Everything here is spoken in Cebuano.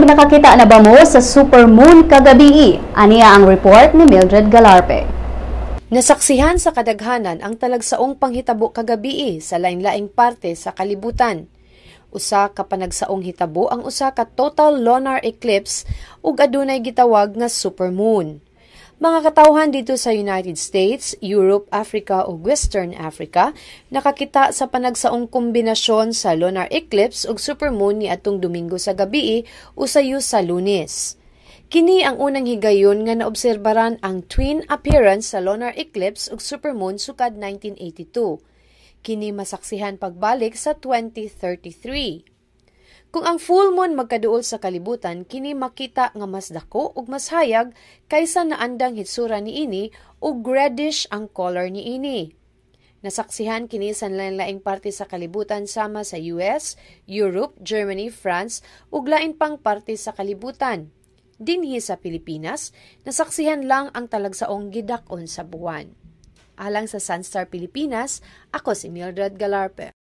Og nakakita na ba mo sa supermoon kagabii? Aniya ang report ni Mildred Galarpe. Nasaksihan sa kadaghanan ang talagsaong panghitabo kagabii sa lain-laing parte sa kalibutan. Usa ka panagsaong hitabo ang usa ka total lunar eclipse ug adunay gitawag nga supermoon. Mga katawhan didto sa United States, Europe, Africa ug Western Africa nakakita sa panagsaong kombinasyon sa lunar eclipse ug supermoon niadtong Domingo sa gabii o sayo sa Lunes. Kini ang unang higayon nga naobserbaran ang twin appearance sa lunar eclipse ug supermoon sukad 1982. Kini masaksihan pagbalik sa 2033. Kung ang full moon magkaduol sa kalibutan, kini makita nga mas dako ug mas hayag kaysa naandang hitsura niini ug reddish ang color niini. Nasaksihan kini sa lain-laing parte sa kalibutan sama sa US, Europe, Germany, France ug lain pang parte sa kalibutan. Dinhi sa Pilipinas, nasaksihan lang ang talagsaong gidak-on sa buwan. Alang sa Sunstar Pilipinas, ako si Mildred Galarpe.